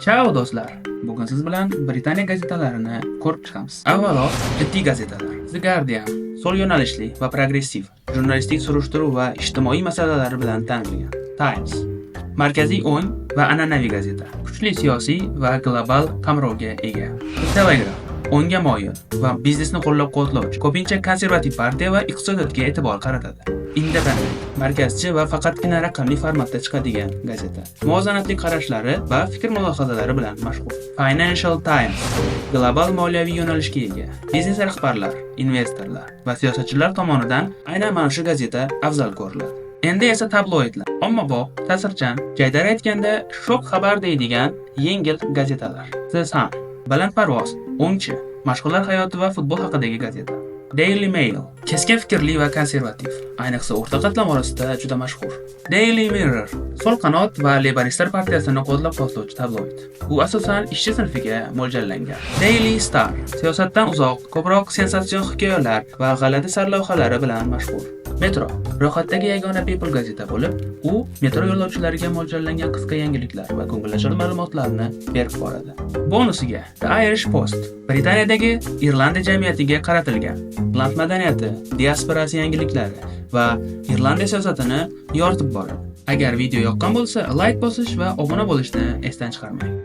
Chao, do'stlar. Bugun siz bilan Britaniya gazetalarini ko'rib chiqamiz. Avvalo, jiddiy gazetalar. The Guardian so'l yo'nalishli va progressiv, jurnalistik surishtiruv va ijtimoiy masalalari bilan tanilgan. Times markaziy o'ng va an'anaviy gazeta. Kuchli siyosiy va global qamrovga ega. The Telegraph o'ngga moyil va biznesni qo'llab-quvvatlovchi, ko'pincha konservativ partiya va iqtisodiyotga e'tibor qaratadi. Independent markazchi va faqatgina raqamli formatda chiqadigan gazeta. Muvozanatli qarashlari va fikr-mulohazalari bilan mashhur. Financial Times global moliyaviy yo'nalishga ega. Biznes rahbarlar, investorlar va siyosatchilar tomonidan aynan mana shu gazeta afzal ko'riladi. Endi esa tabloidlar. Ommabop, ta'sirchan, jaydari aytganda, sho'x xabar deydigan yengil gazetalar. The Sun balandparvoz, o'ngchi, mashhurlar hayoti va futbol haqidagi gazeta. Daily Mail keskin fikrli va konservativ, ayniqsa o'rta qatlam orasida juda mashhur. Daily Mirror so'l qanot va Leyboristlar partiyasini qo'llab-quvvatlovchi tabloid. U asosan ishchi sinfiga mo'ljallangan. Daily Star siyosatdan uzoq, ko'proq sensatsion hikoyalar va g'alati sarlavhalari bilan mashhur. Metro ro'yxatdagi yagona bepul gazeta bo'lib, u metro yo'lovchilariga mo'ljallangan qisqa yangiliklar va ko'ngilochar ma'lumotlarni berib boradi. Bonusiga The Irish Post Britaniyadagi Irlandiya jamiyatiga qaratilgan. Irland madaniyati, diasporasi yangiliklari va Irlandiya siyosatini yoritib boradi. Agar video yoqqan bo'lsa, layk bosish va obuna bo'lishni esdan chiqarmang.